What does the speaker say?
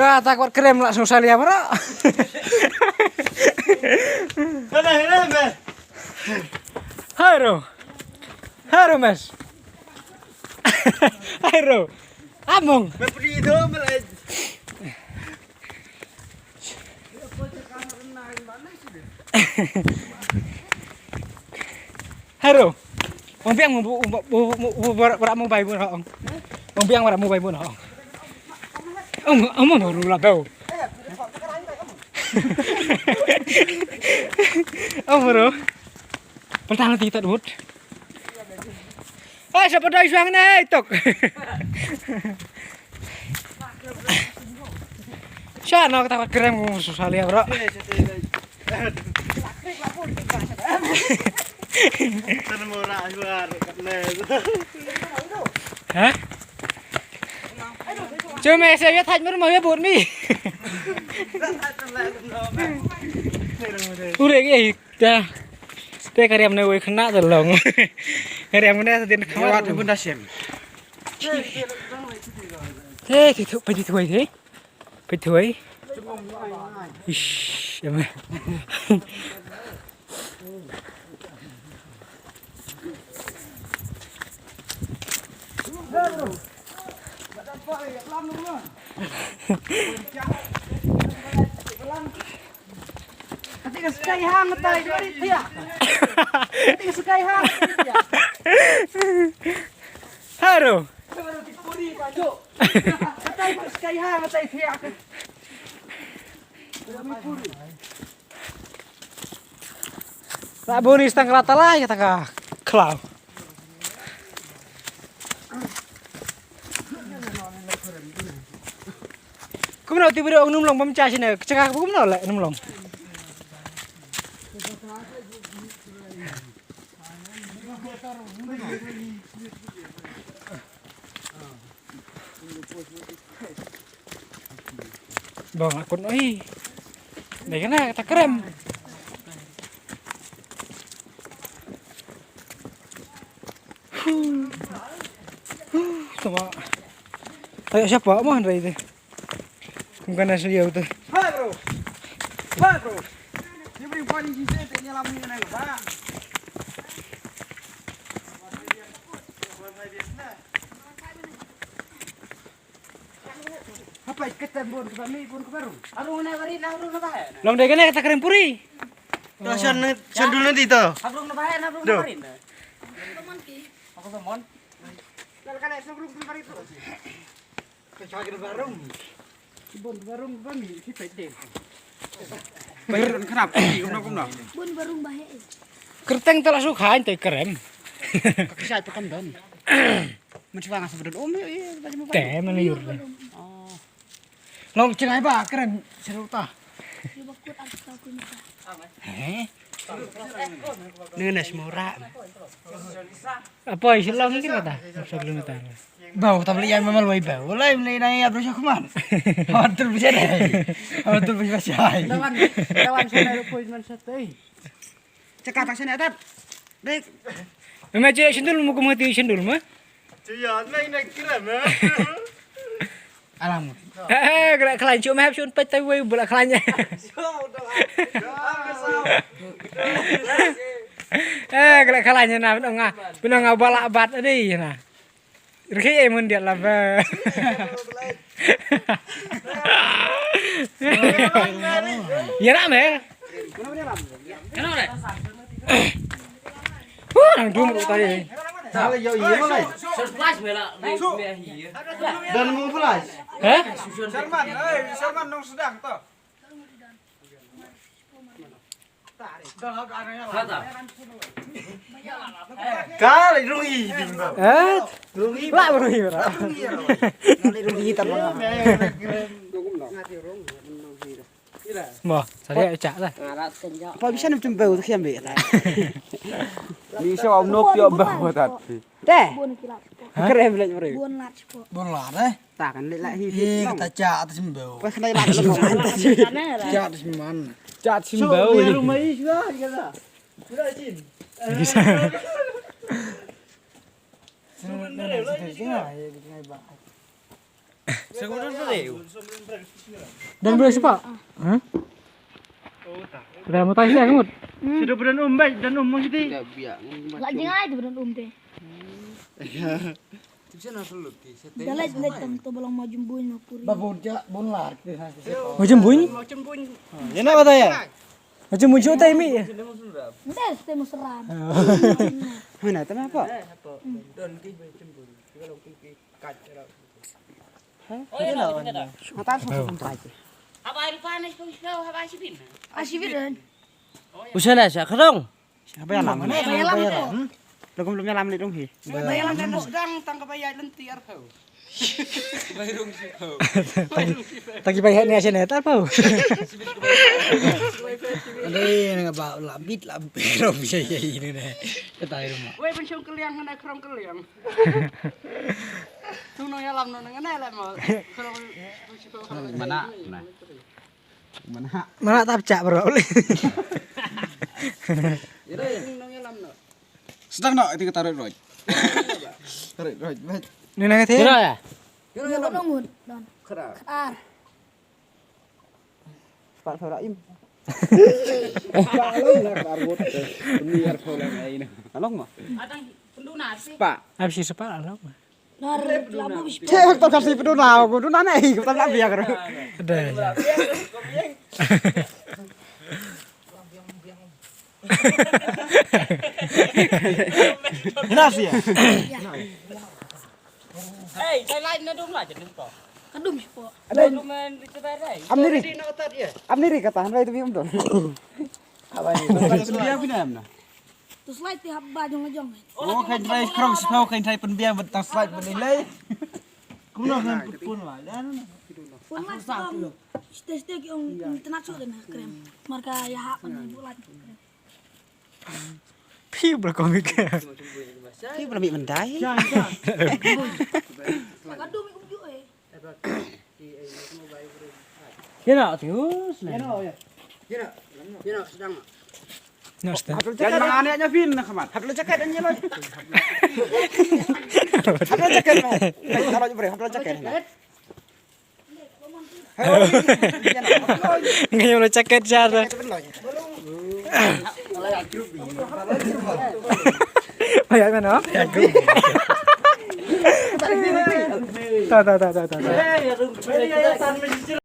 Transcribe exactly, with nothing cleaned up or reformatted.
Ka ta kwat krem la song salia bro. Hai ro. Hai ro mes. Hai ro. Among. Haro. Ong biang mo bu bu bu bu bara mo bai bu na ong. Ong biang bara mo bai bu na ong. Ong ong mo ru la bau. Ong bro. Pertama ti tat wut. Ai sa padai suang ne tok. Sha no kata krem ku susah lihat bro. Hah? Cuma saya ya thaj mer mau ya buat mi. Udah ya. Te ka riam ne wei khana te long. Ka riam ne sa din khawat. Te ki thu pa ji thu wei te. Pa thu wei. Ish, em. Kati ka skai hang tai kati ya. Kati ka skai hang tai ya. Haro. Kati ka skai hang tai ya. La buni stang kala talai kata ka klau. Kumno ti bro num long bam cha sine chaka kumno le num long. Bang akun oi. Dai kana ta krem. Tama. Ayo siapa mah dai te. Bukan asli ya betul. Hai bro. Hai bro. Ni bring paling jijik tak nyalam ni kena bang. Apa ikatan bun ke bami bun ke baru? Arung na bari na arung na bahaya. Long dai kena kata keren puri. Lah shan shan dulu nanti to. Arung na bahaya na arung na bari na. Aku teman. Lalu kan esok arung ke bari tu. Kecak ke baru. Bun ke baru ke bami kita deh. Baru kenapa? Kumno kumno. Bun baru bahaya. Kerteng telah suka ente kerem. Kaki saya tekan don. Mencuba ngasih bedon om ya iya tadi mau. Te mana yur. Oh. Long cengai ba keren seru ta. He. Nene semura. Apa isi long kira ta? Sebelum ta. Bau ta beli yang memang lebih bau. Lai beli nai abdul syakman. Hawan tu beli deh. Hawan tu beli pasai. Lawan lawan sana rupa man satu. Cakap tak sana tat. Dek. Mama cek sendul muka mati sendul mah. Cuya nai nai kira mah. Alam. Eh, eh, gelak kelan cuk mah sun pat tai wei gelak kelan. Eh, gelak kelan na pynong nga. Pynong nga balak bat adi na. Rkhieh mun diat la ba. Ya ram eh. Huh, nang dum ru tadi. Salah yo iya mana? Surprise mela. Dan mau flash. Hah? Sherman, eh, Sherman nong sedang to. Kali rungi ding ba. Eh? Rungi. Lah rungi ba. Kali rungi tam. Mo, saya cak lah. Apa bisa nem cembau tu kiam be. Ni so om nok yo ba tat. Te. Keren belat bro. Bun lat eh. Ta kan leh lah hi. Ih, kata cak atas sembau. Pas kena lah. Cak atas man. Cak atas sembau. Di rumah is lah kata. Sudah izin. Bisa. Sudah izin. Sa ka don ka dei. Don bro siapa? Hah? Dah mau tanya saya ngut. Sudah berdan um baik dan um mesti. Lah jangan itu berdan um deh. Dah lah, dah lah, tam tu balang majum buin ma puri. Babun ja bun lar. Majum buin? Majum buin. Ya nak kata ya? Majum buin juta imi. Ndes te musram. Mana tu apa? Don ki majum buin. Kalau ki ki kat. Hah? Mata su pun trai. Apa hari panas kau kau apa sibin? Asibin. Usah lah sa kerong. Apa yang lama? Apa yang lama? Lo kau belum nyalam ni dong hi. Bayar lama kan sedang tangkap bayar lenti arpau. Bayar dong sipau. Tagi bayar ni aja netar pau. Ada yang nggak bau labit labit rom ya ini deh. Kata rumah. Wei pensiun keliang kena kerong keliang. Tung nong yalam nong ngene le mo. Mana? Nah. Mana? Mana tak pecah bro. Ira tung nong yalam no. Sedang no itu kita roi roi. Roi roi. Ni nang te. Kira ya? Ngut ngut don. Kera. Ar. Pak Sauraim. Pak Along lah karbut. Ini ar Sauraim ini. Along mah. Pak. Apa sih sepak along? Nar labu bis. Cek to kasi peduna aku duna nei ku tam labi aku. Ada. Gracias. Hei, saya lain na dum lah jenis to. Kadum sipo. Dum man di sebelah. Amni ri. Amni ri kata han rai tu bium don. Apa ni? Dia bina amna. Tu slide ti hap ba jong jong. Oh, kan try cross, kau kan try pynbiang bad tang slide bad nilai. Kumno kan pun wa. Dan pun wa. Stage stage ong internet so den krem. Marka ya hak kan bulan. Phi berkomik. Phi bermi mendai. Kadum ikum ju eh. Kena tius. Kena ya. Kena. Kena sedang. Nah, sedang. Jangan mangan ya nyapin nak kemat. Hap lo jaket dan nyeloi. Hap lo jaket. Kalau jebret hap lo jaket. Ngai lo jaket jar. Ayat mana? Ta ta ta ta ta.